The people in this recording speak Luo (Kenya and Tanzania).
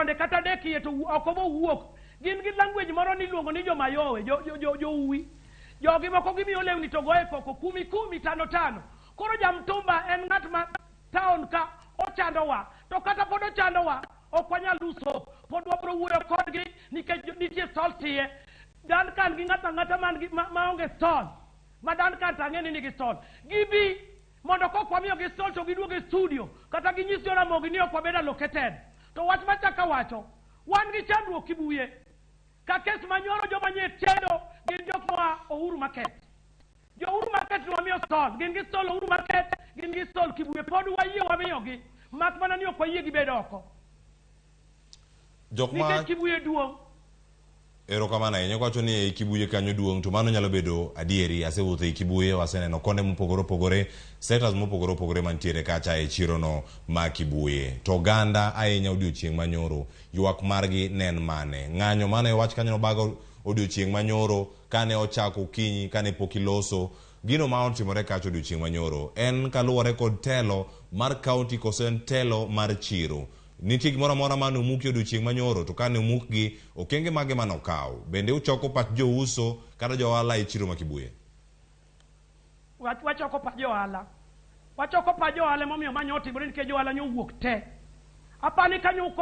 tonde kata adek iye to ok obo wuok. Gin gi language moro niluongo ni jomayowe, jouwi. Jogi moko gimiyo lewni to goye koko kumi kumi, tano tano. Koro jamtumba en ng'at ma town ka ochandowa. To kata pod ochandowa, ok wanyal lose hope. Pod wabro wuoyo kodgi nikech nitie stall tie. Duncan gi ng'ato ang'ata man gi maonge stall. Ma Duncan to ang'e ni nigi stall. Gibi mondo kok wamiyogi stall to giduog e studio kata ginyis Joramogi ni ok wabedo allocated. To wach machako awacho, wan gi chandruok Kibuye. Ka kes manyoro joma nye tedo gin jok moa Uhuru Market. Jo Uhuru Market nwamiyo stall, gin gi stall Uhuru Market, gin gi stall Kibuye, pod wayie wamiyogi, mak mana ni ok wayie gibed oko. Jok ma Nikech Kibuye duong'. Erokamano ahinya. Kwacho ni ei Kibuye kanyo duong' to mano nyalo bedo adieri. Asewuotho ei Kibuye, waseneno konde mopogore opogore, sectors mopogore opogore mantiere kacha e chirono ma Kibuye. To oganda ahinya odiochieng' manyoro, ywak margi ne en mane? Ng'anyo mane wach kanyo nobago odiochieng' manyoro kane ochako okinyi kane pok iloso. Gino ma otimore kacha odiochieng' manyoro en kaluwore kod telo mar county koso en telo mar chiro. Nitie gimoro amora mane omuki odiochieng' manyoro to kane omukgi, okenge mage mane okaw? Bende uchoko pach jouso kata jo ohala e chiro ma Kibuye? Wachoko pach jo ohala. Wachoko pach jo ohala emomiyo ma nyo otimore nikech jo ohala nyo owuok te. Apani kanyo ukom.